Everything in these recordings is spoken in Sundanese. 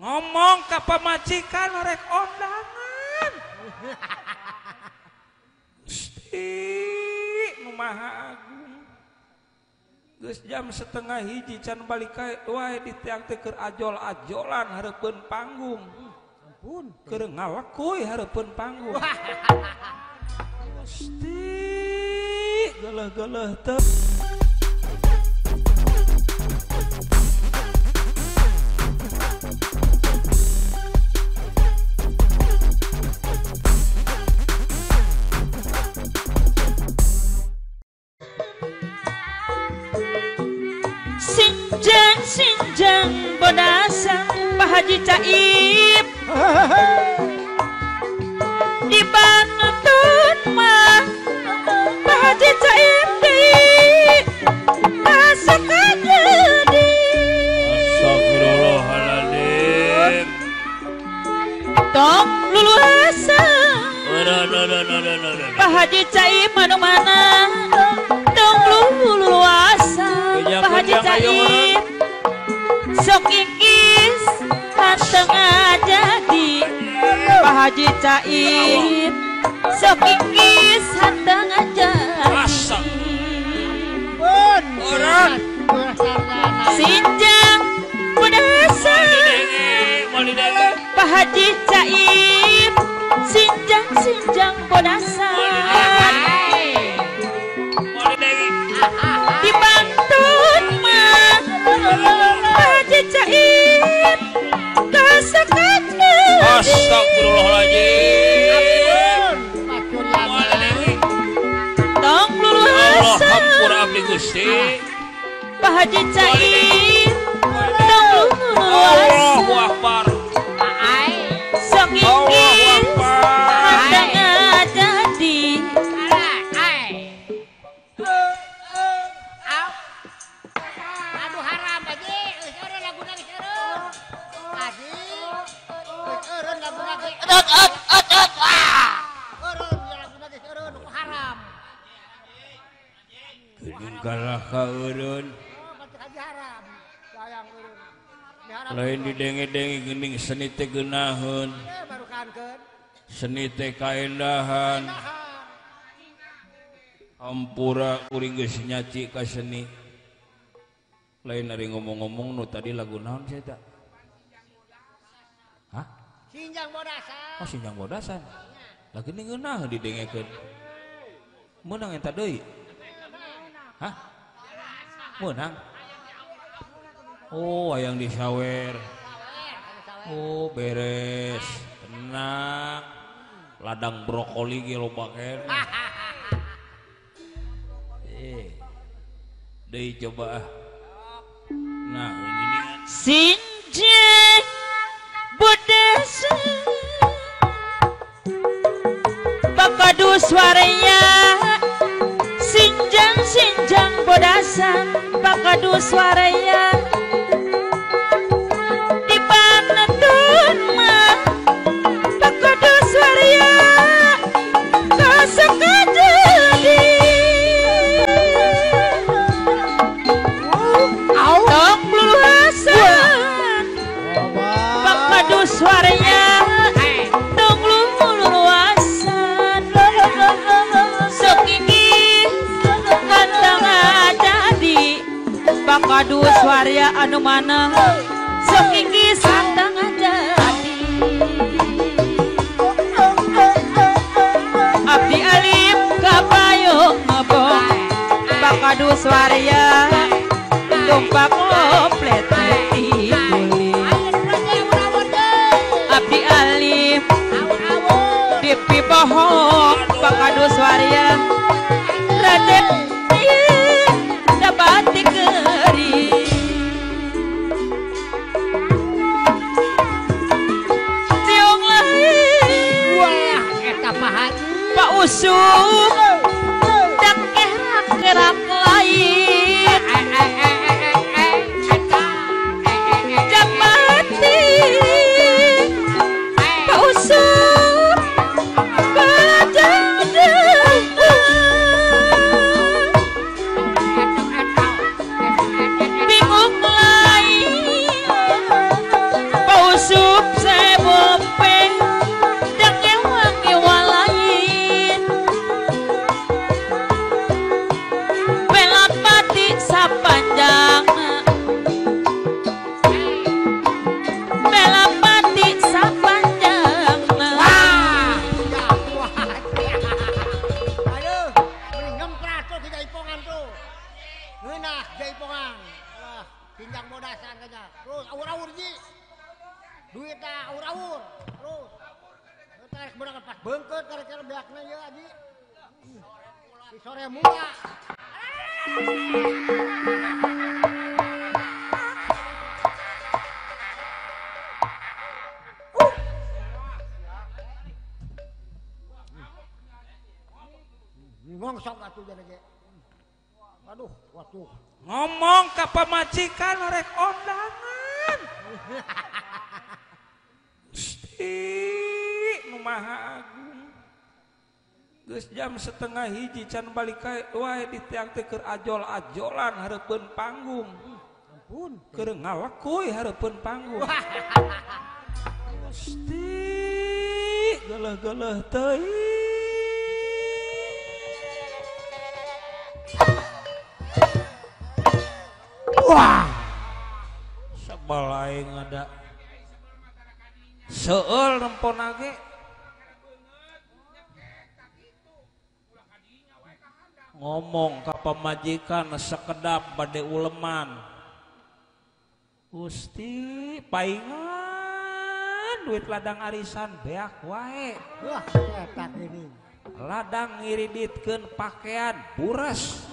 Ngomong ka pamajikan rek ondangan. Gusti nu Maha Agung. Geus jam 12.30 can balik wae di tiang teh keur ajol-ajolan hareupeun panggung. Ampun, keur ngalekuy hareupeun panggung. Gusti geuleuh-geuleuh teh. Sinjang sinjang bodasan Pak Haji Caib di Banten mah Pak Haji Caib di masak jadi. Astagfirullahaladzim. Tong luluasan Pak Haji Caib mana-mana. Tong luluasan Pak Haji Caib sok ingkis tengah jadi. Pak Haji Caib sok ingkis tengah jadi. Sinjang bodasan Pak Haji Caib sinjang sinjang bodasan di Banten mah Pak Haji Caib kasak aja. Astagfirullahaladzim. Tong luluasan hampura abdi Gusti Pak Haji Caib tong luluasan. Allahu Akbar. Sok ingkis tengah jadi. Aduh haram Haji, geus eureun laguna geus eureun. Haji, geus eureun laguna geus. Eureun laguna geus eureun haram. Geuning kalah ka eureun. Haji haram. Sayang eureun. Lain didenge-denge geuning seni teh geunaheun. Seni teh kaendahan. Hampura kuring geus nyaci ka seni. Lain ari ngomong-ngomong nu tadi lagu naon sia eta? Hah? Sinjang bodasan. Oh, sinjang bodasan. Lagi ni ngeunah didengekeun. Meunang eta deui? Hah? Meunang? Oh, hayang disawer. Oh, beres. Tenang. Ladang brokoli ge loba keneh. Deui coba ah. Nah, ini sinjang bodasan Pakadu suaranya. Sinjang sinjang bodasan Pakadu suaranya di Banten mah Pakadu suaranya kasak jadi. Tong luluasan Pakadu suaranya tong luluasan sok ingkis tengah jadi. Pakadu suaranya anu mana sok ingkis tengah jadi. Abdi alim kapayung ngebong Pakadu suaranya tumpak komplet ti kulit. Abdi alim dipi bohong Pakadu suaranya Raden dapat dikeri. Tiung lahir wah eta Pak Haji Pak Usuk dan kerak-kerak lain Japati Pak Usuk belajar. Bingung lain Pak Usuk Duit tah aur-aur terus. Tarik beunang pas beungkeut karek beakna ieu Haji. Di sore mula. Ngongsok atuh jadi ge. Aduh, waduh. Ngomong ka pamajikan rek ondangan. Gusti nu Maha Agung. Geus jam 12.30 can balik wae di tiang teh keur ajol-ajolan hareupeun panggung. Ampun, keur ngalekuy hareupeun panggung. Gusti, geuleuh-geuleuh teuing. Wah, sebel aing ada seueul nempona ge. Ngomong ka pamajikan sekedap bade uleman. Gusti, paingan duit ladang arisan beak wae. Wah, eta geuning. Ladang ngiriditkeun pakaian bures.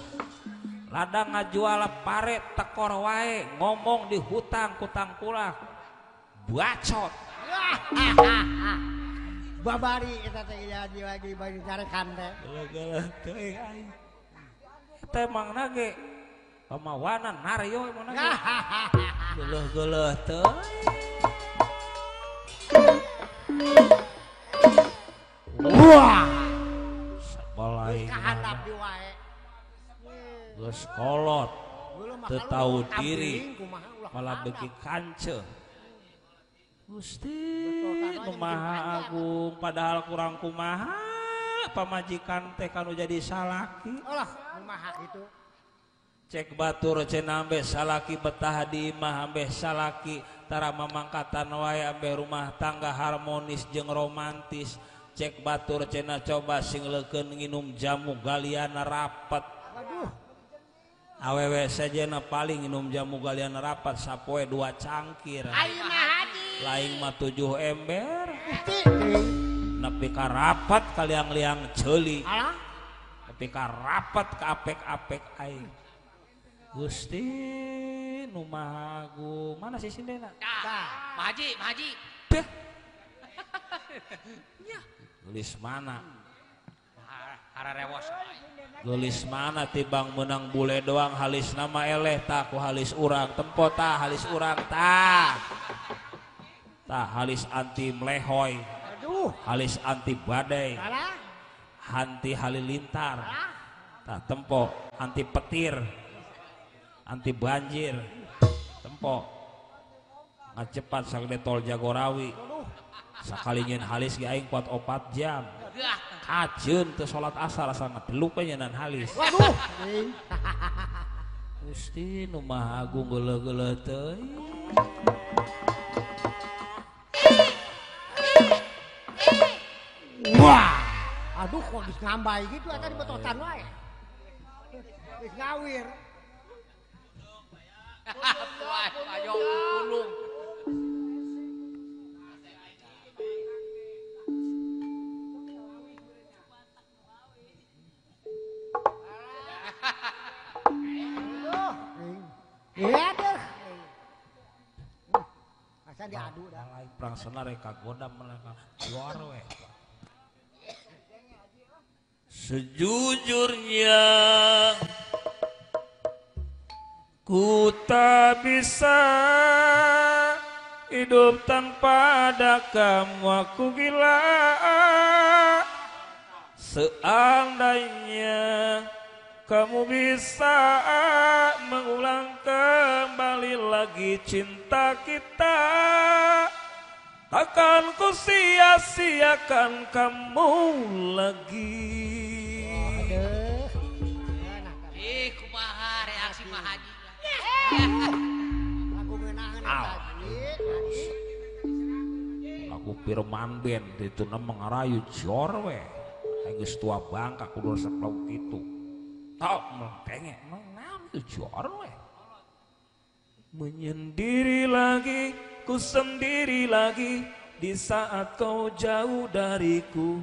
Ladang ngajual pare tekor wae, ngomong di hutang kutang kulak bacot. Babari eta teh jadi lagi bari carekan teh. Geuleuh teuing aing. Eta emangna ge pamawana Naryo emangna ge. Geuleuh-geuleuh teuing. Wah. Sebel aing. Kahandap di wae. Geus kolot, teu tahu diri, malah beuki kance. Gusti nu Maha Agung, padahal kurang kumaha pamajikan teh kanu jadi salaki. Alah, kumaha kitu. Cek batur cenah ambeh salaki betah di imah ambeh salaki tara mamangkatan wae ambeh rumah tangga harmonis jeung romantis. Cek batur cenah coba sing leukeun nginum jamu galiana rapet. Waduh. Awewe sejena paling minum jamu galian rapat sapoe 2 cangkir. Lain mah 7 ember. Nepi ka rapat ka liang-liang ceuli. Nepi ka rapat ka apek-apek aing. Gusti nu Maha Agung. Mana sih sindena? Tah, Pak Haji, Pak Haji. Beh. Gelis mana? Hararewos. Gelis mana tibang menang bule doang halis nama eleh tah ku halis urang tempo tah halis urang tah. Tah halis anti melehoy. Aduh. Halis anti badai. Anti halilintar. Tah tempo anti petir. Anti banjir. Tempo. Ngacepat sagede tol Jagorawi. Sakali nyeun halis ge aing kuat 4 jam. Kajeun teu salat asar asa ngedeluk we nyeunaan halis. Waduh. Gusti nu Maha Agung geuleuh-geuleuh teuing. Wah. Aduh kok geus ngambay gitu eta di betotan wae. Geus ngawir. Ayo ulung. Iya deh. Asa diadu dah. Lain perang senar kagoda mereka luar we. Sejujurnya ku tak bisa hidup tanpa ada kamu, aku gila. Seandainya kamu bisa mengulang kembali lagi cinta kita, takkan ku sia-siakan kamu lagi. Ih, kumaha reaksi Pak Haji. Lagu Firman Band itu mengarayu jor we. Aing geus tua bangka kudu resep lagu kitu. Tok melengkenge menang itu jor we. Menyendiri lagi ku sendiri lagi di saat kau jauh dariku.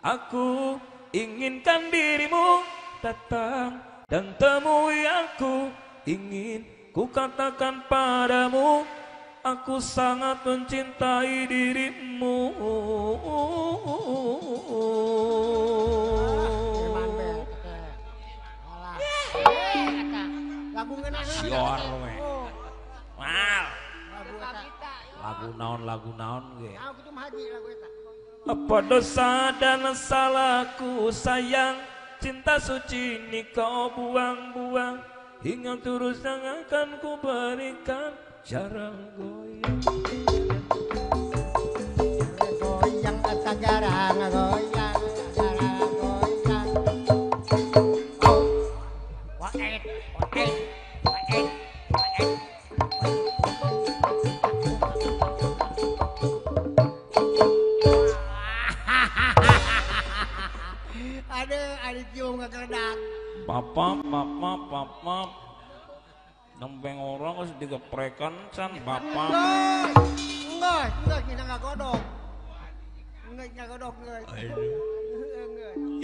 Aku inginkan dirimu datang dan temui aku. Ingin ku katakan padamu, aku sangat mencintai dirimu. Sior we. Mal. Lagu naon ge. Apa dosa dan salahku sayang, cinta suci ini kau buang-buang, hingga terus yang akan ku berikan jarang goyang. Goyang eta jarang goyang, jarang goyang. Waet, waet, waet, waet. Aduh, ada cium ngegeledak. Papa, papa, papa. Nempeng orang harus digeprekan can bapak. Enggak, kita nggak godok. Enggak godok, enggak.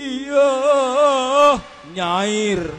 Iya, nyair.